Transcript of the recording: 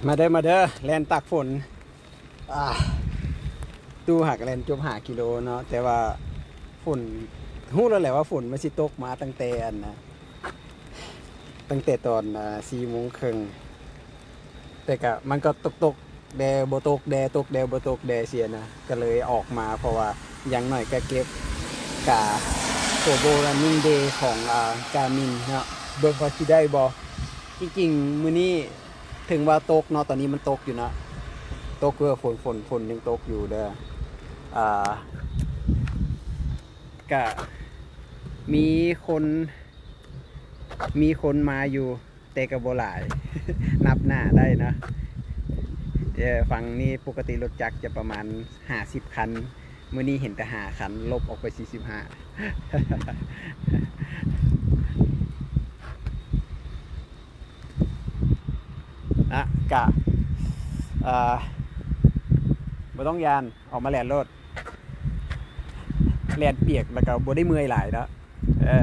ມາເດີ ມາເດີ ແລ່ນຕາກຝົນ. ອ່າ ຕູ້ຫາກະແລ່ນຈົບຫ້າກິໂລເນາະ ແຕ່ວ່າຝົນ ຮູ້ແລ້ວແຫຼະວ່າຝົນມັນຊິຕົກມາຕັ້ງແຕ່ອັນນະ ຕັ້ງແຕ່ຕອນ ອ່າ ສີ່ໂມງເຄິ່ງ ແຕ່ກະ ມັນກໍຕົກໆ ແດ່ບໍ່ຕົກແດ່ ຕົກແດ່ບໍ່ຕົກແດ່ເຊຍນະ ກໍເລີຍອອກມາ ເພາະວ່າຢ່າງໜ້ອຍກໍເກັບກາ Global Running Day ຂອງ ອ່າ Garmin ເນາະ ເບິ່ງວ່າຊິໄດ້ບໍ່. ຈິງໆ ມື້ນີ້ເຖິງວ່າຕົກເນາະ ຕອນນີ້ມັນຕົກຢູ່ເນາະ ຕົກເດີ ຝົນ ຝົນ ຝົນຍັງຕົກຢູ່ເດີ. ອ່າ ກະມີຄົນ ມີຄົນມາຢູ່ ແຕ່ກໍບໍ່ຫຼາຍ ນັບໜ້າໄດ້ເນາະ. ເອີ ຝັ່ງນີ້ປົກກະຕິລົດຈັກຈະປະມານຫ້າສິບຄັນ ມື້ນີ້ເຫັນແຕ່ຫ້າຄັນ ລົບອອກໄປສີ່ສິບຫ້າ ນະ. ກະ ເອີ ບໍ່ຕ້ອງຢ້ານ ອອກມາແລ່ນໂລດ ແລ່ນປຽກແລ້ວກໍບໍ່ໄດ້ເມື່ອຍຫຼາຍເນາະ. ເອີ